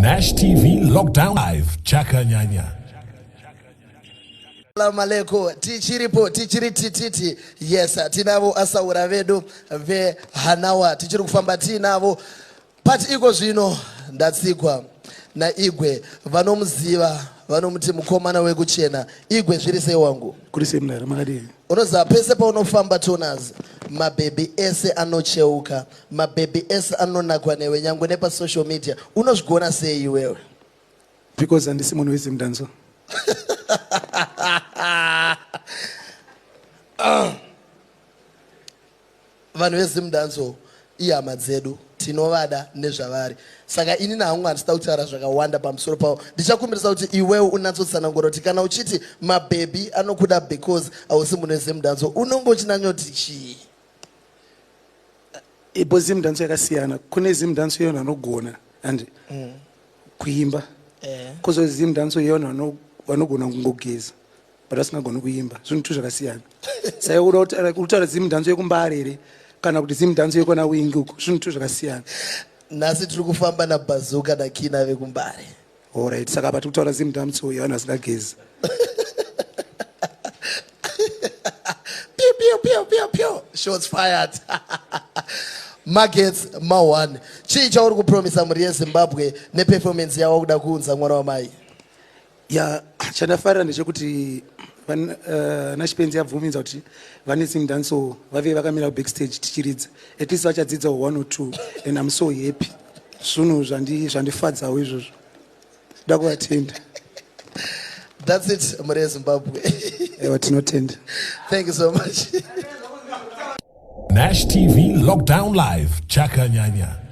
Nash TV Lockdown Live Chakanyanya. Salamu alaikum tichiripo tichiri tititi yes tinavo asaura vedu vehanawa tichiri kufamba tiinavo but iko zvino ndatsikwa naigwe vanomuziva vanomuti mukomana wekuchena igwe zviri sei wangu Kuri sei mudhara makadii? Unoziva pese paunofamba Tonas mabhebhi ese anocheuka mabhebhi ese anonakwa newe nyangwe nepasocial media unozvigona sei iwewe? Because handisi munhu weZimdanzo. Vanhu veZimdancehall ihama dzedu tinovada nezvavari saka ini nahangu handisida kutaura zvakawanda pamusoro pavo ndichakumbirisa kuti iwewe unatsotsanangura kuti kana uchiti mabhebhi anokuda because hausi munhu weZimdancehall unonge uchinanyoti chii? Ipo Zimdancehall yakasiyana kune Zimdancehall yevanhu vanogona and kuimba kozoti Zimdancehall yevanhu vanogona kungogeza but vasingagoni kuimba zvinhu tu zvakasiyana saka uda kutaura zimudhanzo yekumbare here kana kuti zimudhanzo yekwana wingi uku zvinhu tu zvakasiyana nhasi tiri kufamba nabhazuka nakina vekumbare orit saka apa tiri kutaura zimudhanzo yevanhu vasingagezi Pew, pew, pew, pew, pew. Shots fired. Magetsi ma1. Chii chauri kupromisa mhuri yeZimbabwe neperformance yawakuda kuunza mwana wamai? Ya, chandafarira ndechekuti eh, nachipenzi yabvumidza kuti vane zimdanso vave vakamira backstage tichiridza at least vachadzidzawo one or two and im so happy zvinhu zvandifadzawo izvozvo da kuvatenda. That's it mhuri yeZimbabwe. Ewa, tinotenda. Thank you so much. Nash TV Lockdown Live Chakanyanya.